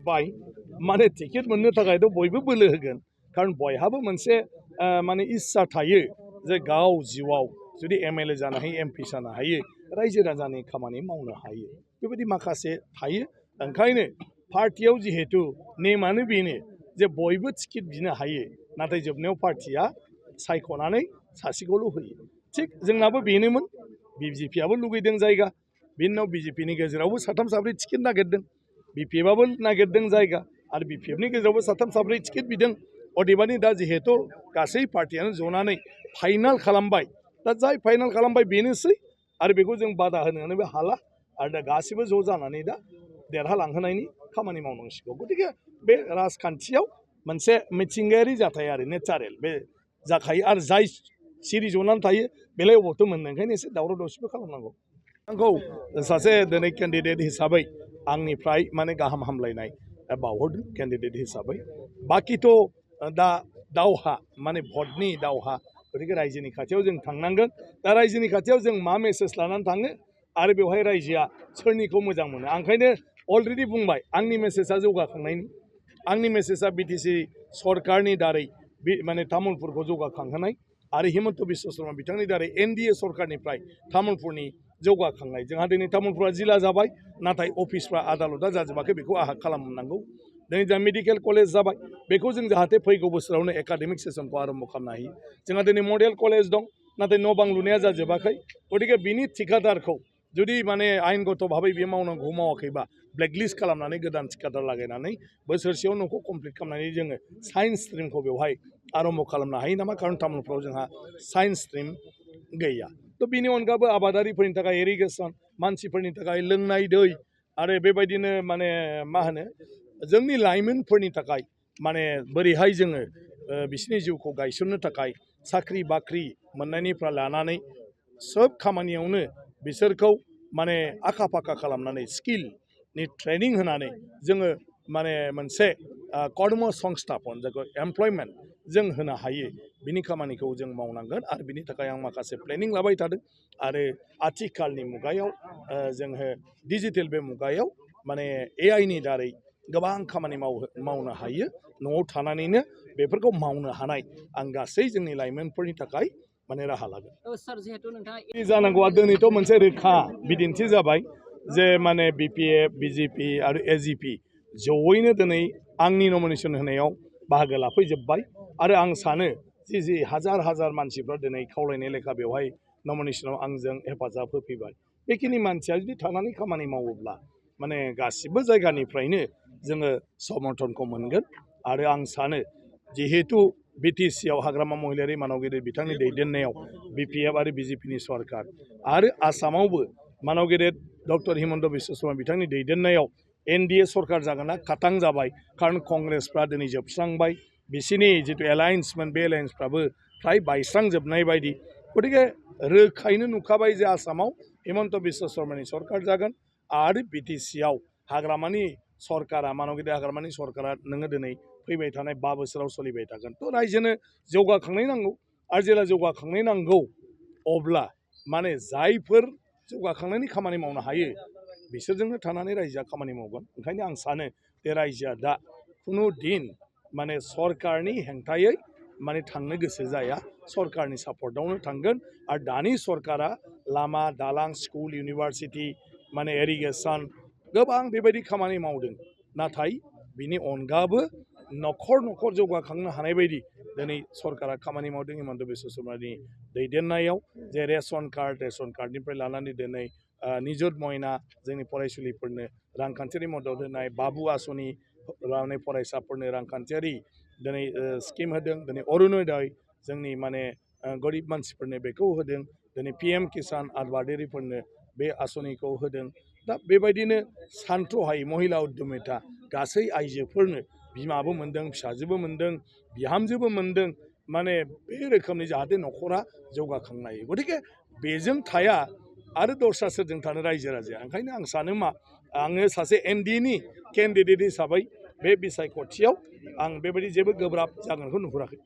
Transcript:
बाय माने टिकेट मोननो थाखायथ' बयबो बोलो होगोन कारण बयहाबो मोनसे माने इस्सा थायो जे गाव जिउआव जुदि एमएलए जानो हायो एमपि जानो हायो रायजो राजानि खामानि मावनो हायो बेबायदि माखासे थायो ओंखायनो पार्टियाव जिहेतु नेमानो बेनो जे बयबो टिकेट बिनो हायो नाथाय जोबनायाव पार्टिया सायख'नानै सासेखौल' होयो थिग जोंनाबो बेनोमोन बिजेपिआबो लुगैदों जायगा बिनि उनाव बिजेपिनि गेजेरावबो साथाम साब्रै टिकेट नागिरदों बिपिएफआबो नागिरदों जायगा आरो बिपिएफनि गेजेरावबो साथाम साब्रै टिकेट बिदों अदेबानि दा जिहेतु गासै पार्टियानो जनानै फाइनाल खालामबाय दा जाय फाइनाल खालामबाय बेनोसै आरो बेखौ जों बादा होनोबो हाला आरो दा गासिबो ज' जानानै दा देरहालांहोनायनि खामानि मावनांसिगौ गतिके बे राजखान्थियाव मोनसे मिथिंगायारि जाथाय आरो नेचारेल बे जाखायो आरो जाय सिरि जनानै थायो बेलाय अबावथो मोननो ओंखायनो एसे दावराव दावसिबो खालामनांगौ आंखौ सासे दिनै केन्डिडेट हिसाबै आंनिफ्राय माने गाहाम हामलायनाय बावहरदों केन्डिडेट हिसाबै बाखिथ' दा दावहा माने भटनि दावहा गतिके रायजोनि खाथियाव जों थांनांगोन दा रायजोनि खाथियाव जों मा मेसेज लानानै थाङो आरो बेवहाय रायजोआ सोरनिखौ मोजां मोनो ओंखायनो अलरेडि बुंबाय आंनि मेसेजआ जौगाखांनायनि आंनि मेसेजआ बिटिसि सरकारनि दारै माने तामुलपुरखौ जौगाखांहोनाय आरो हिमन्त बिश्व शर्मा बिथांनि दारै एनडिए सरकारनिफ्राय तामुलपुरनि जौगाखांनाय जोंहा दिनै तामुलपुरा जिल्ला जाबाय नाथाय अफिसफ्रा आदालतआ जाजोबाखै बेखौ आहा खालामनांगौ दिनै जा मेडिकेल कलेज जाबाय बेखौ जों जाहाथे फैगौ बोसोरावनो एकाडेमिक सेसनखौ आरम्भ खालामनो हायो जोंहा दिनै मडेल कलेज दं नाथाय न' बां लुनाया जाजोबाखै गतिके बिनि थिखादारखौ जुदि माने आयेनगत भाबै बे मावनांगौ मावाखैबा ब्लेकलिस्ट खालामनानै गोदान थिखादार लागायनानै बोसोरसेयाव न'खौ कमप्लिट खालामनानै जोङो साइन्स स्ट्रिमखौ बेवहाय आरम्भ खालामनो हायो नामा कारण तामुलपुराव जोंहा साइन्स स्ट्रिम गैया थ' बिनि अनगाबो आबादारिफोरनि थाखाय इरिगेसन मानसिफोरनि थाखाय लोंनाय दै आरो बेबायदिनो माने मा होनो जोंनि लाइमोनफोरनि थाखाय माने बोरैहाय जोङो बिसोरनि जिउखौ गायसननो थाखाय साख्रि बाख्रि मोननायनिफ्राय लानानै सोब खामानियावनो बिसोरखौ माने आखा फाखा खालामनानै स्किलनि ट्रेनिं होनानै जोङो माने मोनसे कर्म संस्थापन जायखौ एमप्लयमेन्ट जों होनो हायो बिनि खामानिखौ जों मावनांगोन आरो बिनि थाखाय आं माखासे प्लेनिं लाबाय थादों आरो आथिखालनि मुगायाव जोङो डिजिटेल बे मुगायाव माने एआइनि दारै गोबां खामानि मावनो हायो न'आव थानानैनो बेफोरखौ मावनो हानाय आं गासै जोंनि लाइमोनफोरनि थाखाय माने राहा लागोन जानांगौआ दिनैथ' मोनसे रोखा बिदिन्थि जाबाय जे माने बिपिएफ बिजेपि आरो एजिपि जयैनो दिनै आंनि नमिनेसन होनायाव बाहागो लाफैजोब्बाय आरो आं सानो जि हाजार हाजार मानसिफ्रा दिनै खावलायनाय लेखा बेवहाय नमिनेसनाव आंजों हेफाजाब होफैबाय बेखिनि मानसिया जुदि थानानै खामानि मावोब्ला माने गासिबो जायगानिफ्रायनो जोङो समर्थनखौ मोनगोन आरो आं सानो जिहेतु बिटिसिआव हाग्रामा महिलारि मानवगिरि बिथांनि दैदेननायाव बिपिएफ आरो बिजेपिनि सरकार आरो आसामावबो मानवगिरि डक्टर हिमन्त बिश्व शर्मा बिथांनि दैदेननायाव एनडिए सरकार जागोना खाथां जाबाय कारण कंग्रेसफ्रा दिनै जोबस्रांबाय बिसोरनि जितु एलायन्समोन बे एलायन्सफ्राबो फ्राय बायस्रांजोबनाय बायदि गतिके रोखायैनो नुखाबाय जे आसामाव हिमन्त बिश्व शर्मानि सरकार जागोन आरो बिटिसिआव हाग्रामानि सरकारा मानवगिरि हाग्रामानि सरकारा नोङो दिनै फैबाय थानाय 5 बोसोराव सोलिबाय थागोन थ' रायजोनो जौगाखांनाय नांगौ आरो जेला जौगाखांनाय नांगौ अब्ला माने जायफोर जौगाखांनायनि खामानि मावनो हायो बिसोरजोंनो थानानै रायजोआ खामानि मावगोन ओंखायनो आं सानो बे रायजोआ दा खुनु दिन माने सरकारनि हेंथायै माने थांनो गोसो जाया सरकारनि सापर्टआवनो थांगोन आरो दानि सरकारा लामा दालां स्कुल इउनिभारसिटि माने इरिगेसन गोबां बेबायदि खामानि मावदों नाथाय बिनि अनगाबो न'खर न'खर जौगाखांनो हानाय बायदि दिनै सरकारा खामानि मावदों हिमन्त बिश्व शर्मानि दैदेननायाव जे रेशन कार्डनिफ्राय लानानै दिनै निजुत मयना जोंनि फरायसुलिफोरनो रांखान्थियारि मदद होनाय बाबु आसनि लानाय फरायसाफोरनो रांखान्थियारि दिनै स्किम होदों दिनै अरुणोदय जोंनि माने गरिब मानसिफोरनो बेखौ होदों दिनै पिएम किसान आबादारिफोरनो बे आसनिखौ होदों दा बेबायदिनो सानथ्र'हायै महिला उद्यमिता गासै आइजोफोरनो बिमाबो मोन्दों फिसाजोबो मोन्दों बिहामजोबो मोन्दों माने बे रोखोमनि जाहाथे न'खरा जौगाखांनो हायो गतिके बेजों थाया आरो दस्रा सोरजों थानो रायजो राजाया ओंखायनो आं सानो मा आङो सासे एनडिएनि केन्डिडेट हिसाबै बे बिसायख'थियाव आं बेबायदि जेबो गोब्राब जागोनखौ नुहुराखै